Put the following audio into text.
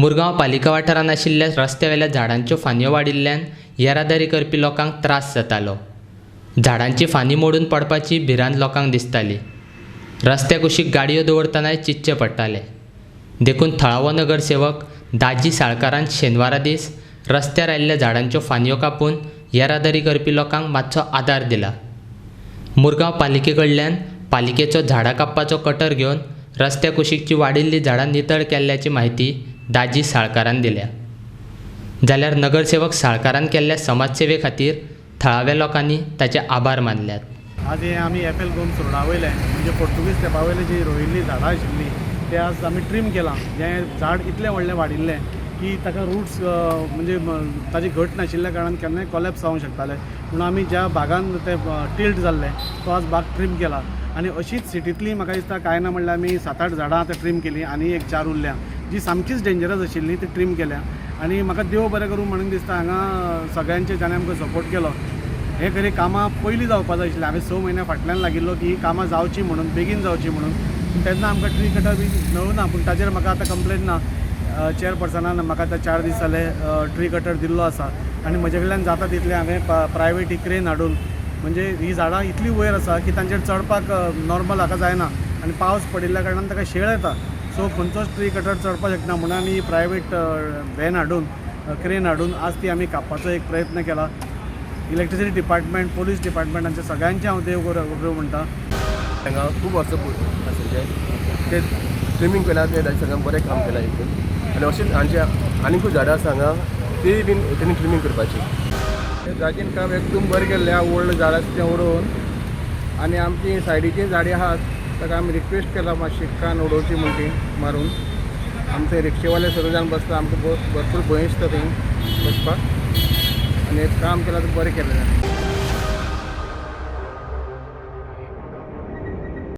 मुरगांव पालिका वाठारांत आशिल्ल्या रस्त्या झाडांच्यो फांदयो वाडिल्ल्यान येरादारी करपी लोकांक त्रास जातालो. झाडांची फांदी मोडून पडपाची भिरांत लोकांक दिसताली. रस्त्या कुशीक गाडयो दवरतनाय चिंतचें पडटालें. देखून थळावो नगरसेवक दाजी साळकारान शेनवारा दीस रस्त्यार आयिल्ल्या झाडांच्यो फांदयो कापून येरादारी करपी लोकांक मातसो आदार दिला. मुरगांव पालिके कडल्यान पालिकेचो झाडां कापपाचो कटर घेवन रस्त्या कुशीकची वाडिल्लीं झाडां नितळ केल्ल्याची म्हायती दाजी साळकारान दिल्या. जाल्यार नगरसेवक साळकारान केल्ल्या समाजसेवे खातीर थळाव्या लोकांनी ताचे आभार मानल्यात. आज हे आमी एफ एल गोम्स रोडा वयलें, म्हणजे पोर्तुगीज तेंपा वयली जी रोयिल्लीं झाडां आशिल्लीं ते आज आमी ट्रीम केलां. हें झाड इतलें व्हडलें वाडिल्लें की ताका रुट्स, म्हणजे ताजी घट नाशिल्ल्या कारणान केन्नाय कॉलेप्स जावंक शकतालें. म्हणून आमी ज्या भागान ते टिल्ट जाल्लें तो आज भाग ट्रीम केला. आनी अशीच सिटींतली म्हाका दिसता कांय ना म्हणल्यार आमी सात आठ झाडां आतां ट्रीम केलीं आनी एक चार उरल्या जी सामकीच डेंजरस आशिल्ली ती ट्रीम केल्या. आनी म्हाका देव बरें करूं म्हणून दिसता हांगा सगळ्यांचे, जाणें आमकां सपोर्ट केलो. हे खरी कामां पयलीं जावपा जाय आशिल्लीं. हांवें 6 म्हयन्या फाटल्यान लागिल्लो की ही कामां जावची म्हणून, बेगीन जावची म्हणून. पूण तेन्ना आमकां ट्री कटर बी मेळूं ना. पूण ताजेर म्हाका आतां कंप्लेन ना. चेअरपर्सनान म्हाका आतां 4 दीस जाले ट्री कटर दिल्लो आसा आनी म्हजे कडल्यान जाता तितलें हांवें प्रायवेट ही क्रेन हाडून, म्हणजे ही झाडां इतली वयर आसा की तांचेर चडपाक नॉर्मल हाका जायना आनी पावस पडिल्ल्या कारणान ताका शेळ येता. सो खंयचोच ट्री कटर चडपाक शकना म्हणून आमी प्रायवेट व्हॅन हाडून, क्रेन हाडून आज ती आमी कापपाचो एक प्रयत्न केला. इलेक्ट्रिसिटी डिपार्टमेंट, पोलीस डिपार्टमेंट हांचे सगळ्यांचे हांव देव करूं म्हणटा. हांगा खूब वर्सां आशिल्ले ते ट्रिमींग केला, ते सगळ्यांक बरें काम केलां हितून. आनी अशेंच हांचे आनीकूय झाडां आसा हांगा, तेय बीन तेणी ट्रिमींग करपाची. जाजीन काम एकदम बरें केल्लें आहा. व्हडलें झाड आसा तें उडोवन आनी आमची सायडीचीं झाडां आहात ताका आमी रिक्वेस्ट केला मातशी कान उडोवची म्हण ती मारून. आमचे रिक्षेवाले सगळे जाण बसता, आमकां भरपूर भंय दिसता थंय बसपाक. आनी एक काम केलां तें बरें केलें.